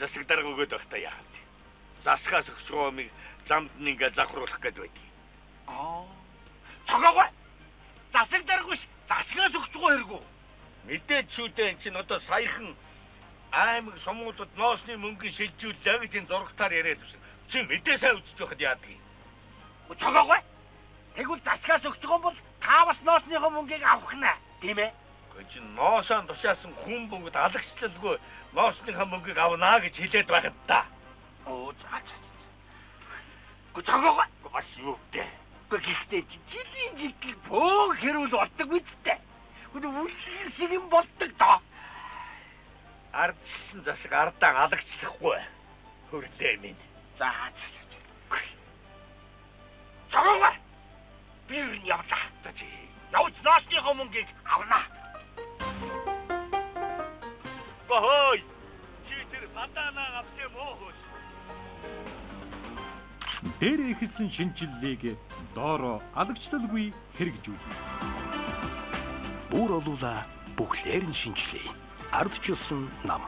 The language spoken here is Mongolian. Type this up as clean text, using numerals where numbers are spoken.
Засаг дарга өгөөд байх та яах вэ? Засгаас өгч байгаа юмыг замд нь ингээ завхруулах гээд байдаг. Аа. Цогоогой. Засаг дарга биш, засгаас өгч байгаа хэрэг үү? Мэдээд шүү дээ, эн чинь одоо саяхан аймаг сумуудад ноосны мөнгө шилжүүллээ гэж энэ зурагтаар яриад байсан. Чи мэдээ сайн үзэж байхад яадаг юм? Цогоогой. Тэгвэл засгаас өгч байгаа бол та бас ноосныхоо мөнгийг авах нэ, тийм ээ? Гэхдээ чи ноосоо тушаасан хүн бөгөөд алагчлалгүй ноосныхоо мөнгийг авнаа гэж хэлээд байхад та. Оо, за за. Гү цогоогой. Бас юу вэ? Гэхдээ гэхдээ чи жилийн жилдэл бөөн хэрүүл болдог үсттэй. Үнэ үлсэг юм болдог доо. Ардчилсан засаг ардаа алагчлахгүй. Хөрлөө минь. За за за. Цогоогой. Би ер нь явлаа. За чи Явж ноосныхоо мөнгийг авнаа. Бохой. Чи тэр баданаа авсан юм уу хөөс? Дээр эхэлсэн шинэчлэлийг доороо алагчлалгүй хэрэгжүүлнэ. Бүр олуула бүхлээр нь шинжлэе. Ардчилсан нам.